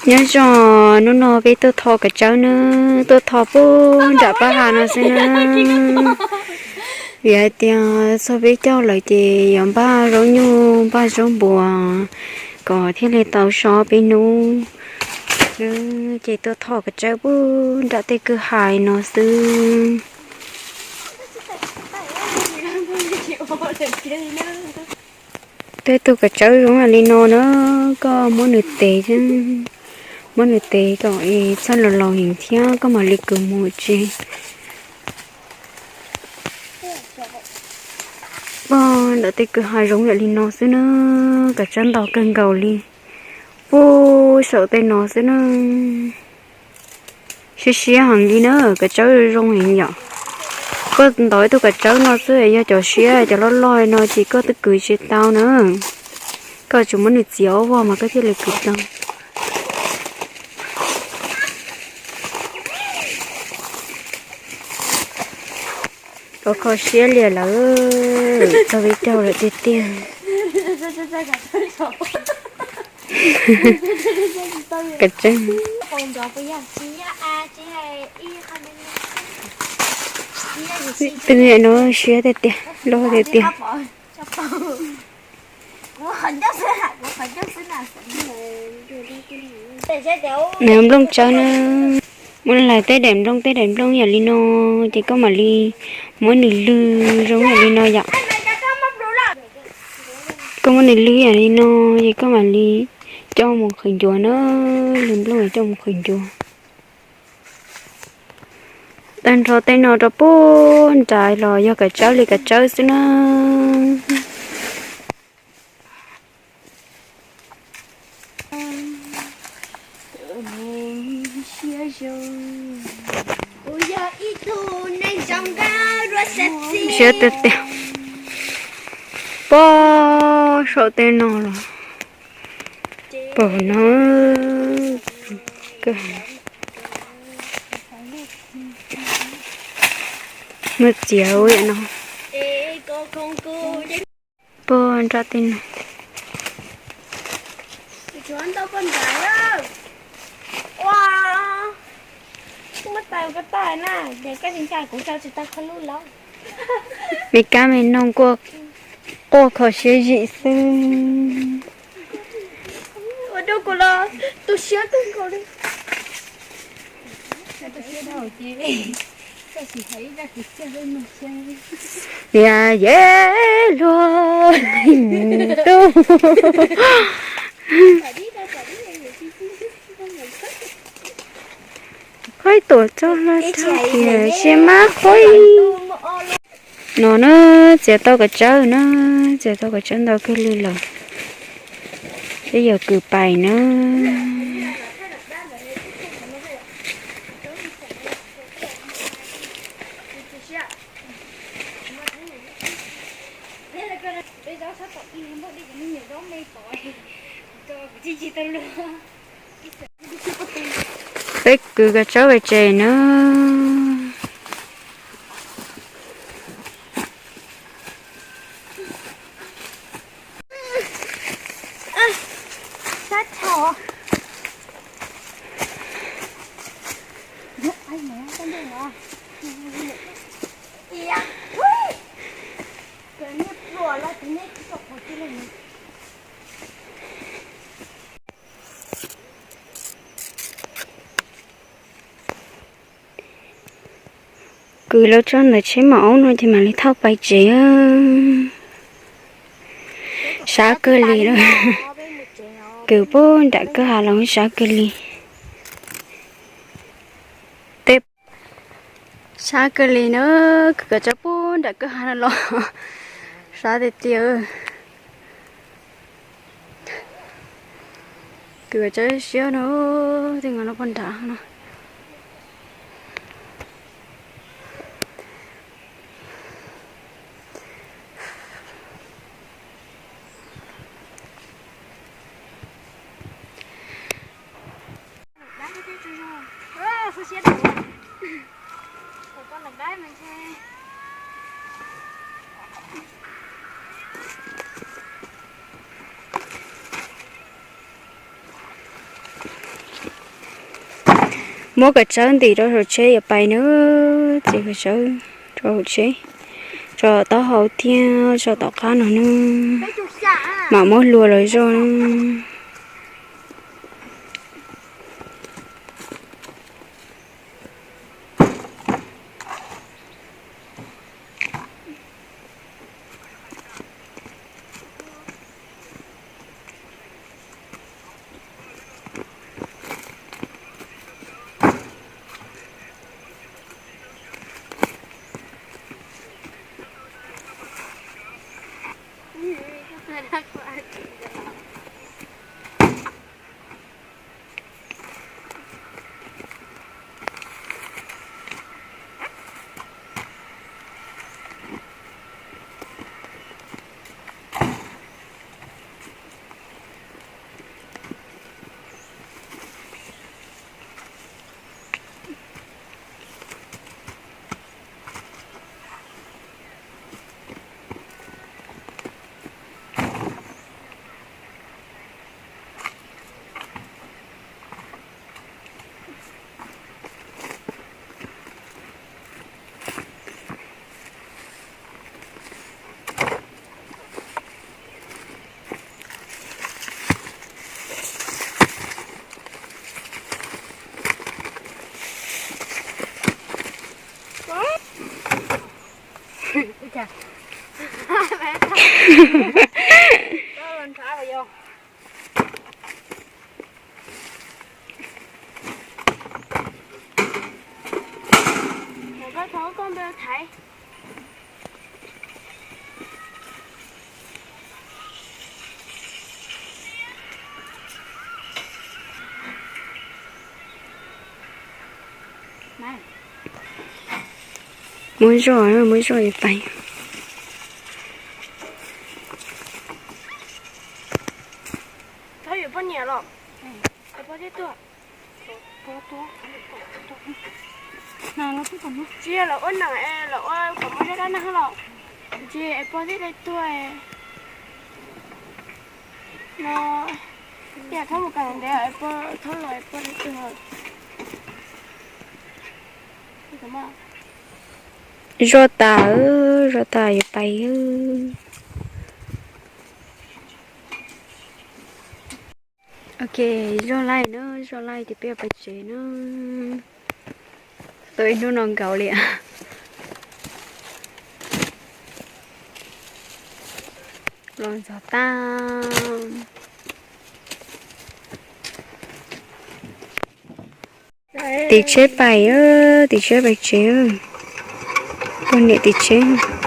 Nyob zoo, hnub no peb tuaj tho kav tsawb na, tuaj tho puag nram pab hav no xwb na. Vim hais tias txog peb caug lawm ces yuav npaj zaub nyuj npaj zaub npua kom thiaj li tau so peb hnub. Ces tuaj tho kav tsawb puag nram tej kwj ha no xwb. Tej tug kav tsawb zoo li no na, koj muab nws tes, muab nws tes kom txhob laus laus heev thiab koj mam li kwv mus tsev. Puag nram tej kwj ha zoo yam li no xwb na, kav tsawb ntau kawg nkaus li. Puag saum tej no xwb na. Siab siab heev li na, kav tsawb zoo heev yom. Koj ntaus ib tug kav tsawb no xwb, yog cov siab cov loj loj no ces koj twb kwv tsis tau na. Koj tsuas muab nws txiav ob vog mas koj thiaj li kwv tau. Koj kho siab liam lawm, txog peb caug lawm tiag tiag. Kav tsawb. Twb no siab tiag tiag, loj tiag tiag. Nws nplooj tsawb na, muab lais tej daim nplooj tej daim nplooj yam li no, ces koj mam li muab nws lwg zoo yam li no yom. Koj muab nws lwg yam li no, ces koj mam li coj mus qhwv ncuav na, lwg nplooj coj mus qhwv ncuav. Tag nrho tej no rau puag nram los yog kav tsawb li kav tsawb xwb na. Siab tiag tiag. Puag saum tej no los, puag no, muaj txiav ua no. Puag nram tej no. Me kab me noog quaj kho siab zim xwb. Yam yej luag tub. Qhov tuam txog los rau tias siab mab qhuaib. No na, txiav tau kav tsawb na, txiav tau kav tsawb ntau kawg li lawm. Peb yuav kwv pais na. Peb kwv kav tsawb pais tsev na. Kwv lawv tso ntawm tsheb mom aub no ces mam li thauj pais tsev. Sab kawg li lawm. Kwv puag nram kwj ha los sab kawg li. Tej sab kawg li na, kwv kav tsawb puag nram kwj ha no los sab tiag tiag. Kwv kav tsawb siab no, tej no puag nram no. Muab kav tsawb ntim rau hauv tsheb yuav pais na, txiav kav tsawb rau hauv tsheb, tso taub hau thiab tso tom qab no na, mam muab hlua los zog na. Muab zoj, muab zoj yuav pais. Tsis yog lawv ua nees, lawv ua kom muaj zaj dab neeg los? Tsis, es pog tib leej tuag no, yam thaub mus kam ntev, es pog thaub los es pog leej tuag. Zoj tas, zoj tas yuav pais. Ok, zoj laij na, zoj laij ces peb yuav pais tsev na. Tau ib hnub no nkaus li. Los ntxov tag. Tiv tsheb pais, tiv tsheb pais tsev. Poj niam tiv tsheb.